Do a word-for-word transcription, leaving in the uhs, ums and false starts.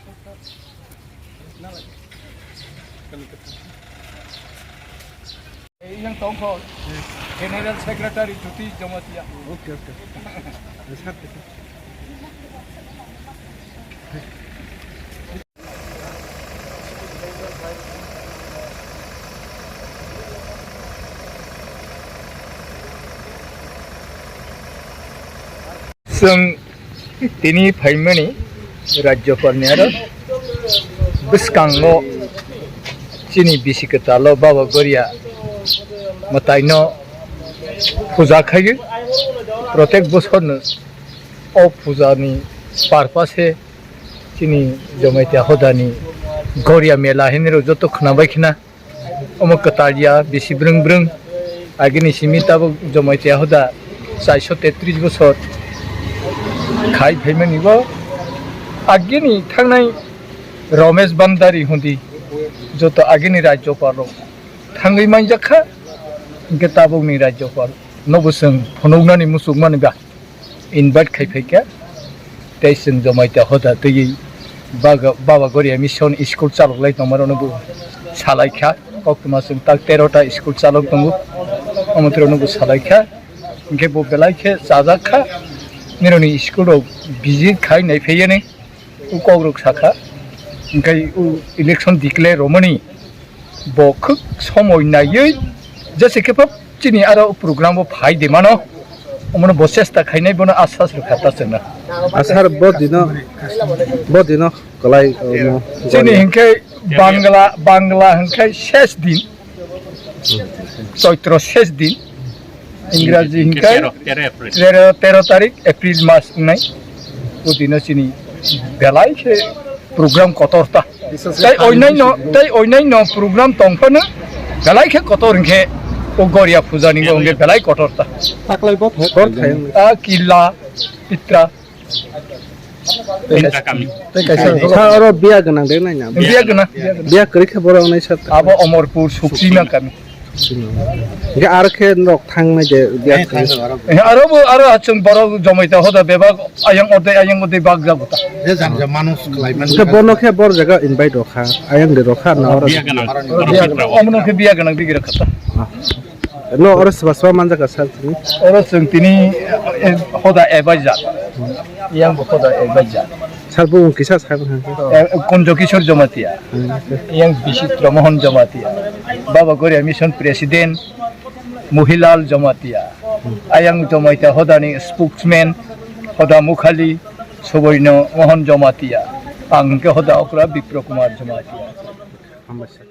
Yang tongkol General Secretary Jyoti Jamatia. Oke, oke. Sir, Chwng tini phaimani Rajyapalni aro bwskango chini bisi kwtalo Baba Goria mwtaino puja khaio. Protek bosorno o pujani purpose chini Jamatia hodani Goria mela hinwi rok joto khwnabai khna. Omo kwtal ya, bisi brwng brwng. Agini simi tabuk Jamatia hoda chaiso tetris bosor khai phaimani bo. Agini thangnai Romesh Bhandari hundi joto agini rajyopal rok thangwi manjak kha, hwnkhe tabukni rajyopal nobo chwng phunuknani muchukmani ba. Invite khai phaikha, tei chwng Jamatia hoda twiwi Baga-, Baba Goria Mission school chaloklai tongmarokno bo salaikha. Koktwma chwng tak tero ta school chalok tongo, omotorokno bo salaikha. Hinkhe bo belai khe chajakkha, nirokni school rok visit khai naiphaiya ni. O kokrok sakha, hwnkhe o election declare romani bo khuk somoi naiwi jese khe phap chini aro program bo phai de mano, omono bo chesta khainai, bono asas rwkha ta chwngno. Asar bo dino, bo dino kwlai, omo, chini hinkhe Bangla, Bangla hinkhe ses din, Choitro ses din, Ingraji hinkhe tero, tero April. Tero, tero tarik April mas wngnai. O dino chini belai khe program kotor ta. Tei oinaino, tei oinaino program tongphano belai khe kotor hinkhe o Goria puja ni wngkhe belai kotor ta. Taklai bo thai, bo thai. A Killa, Pitra. Tei kaisa, tei kaisa. Sa oro biya gwnang de nai na. Biya gwnang, biya gwnang. Biya kwrwi khe borok nai sa. Abo Omorpur, Suksima kami. Hingke aro khe norok thangnai de biya kwrwi. Eh, aro bo, aro chwng borok Jamatia hoda bebak ayang ode, ayang ode bak jago ta. Je jang jang manus khlai man. Hingke bono khe bor jaga invite rokha, ayang de rokha na oro. Biya gwnang. Omono khe biya gwnang digi rokha ta. No, oro soba soba manjak ka sir tini? Oro chwng tini, eh, hoda advisor. Yang bo hoda advisor. Sir, bo kisa sir bo hangke? Eh, Kunjo Kishore Jamatia. Hmm, sir. Yang Bisitra Mohan Jamatia. Baba Goria Mission President Mohilal Jamatia. Ayang Jamatia hodani spokesman hoda Mukhali Suboino Mohan Jamatia. Ang hingke hoda okra Bipro Kumar Jamatia. Hambai sir.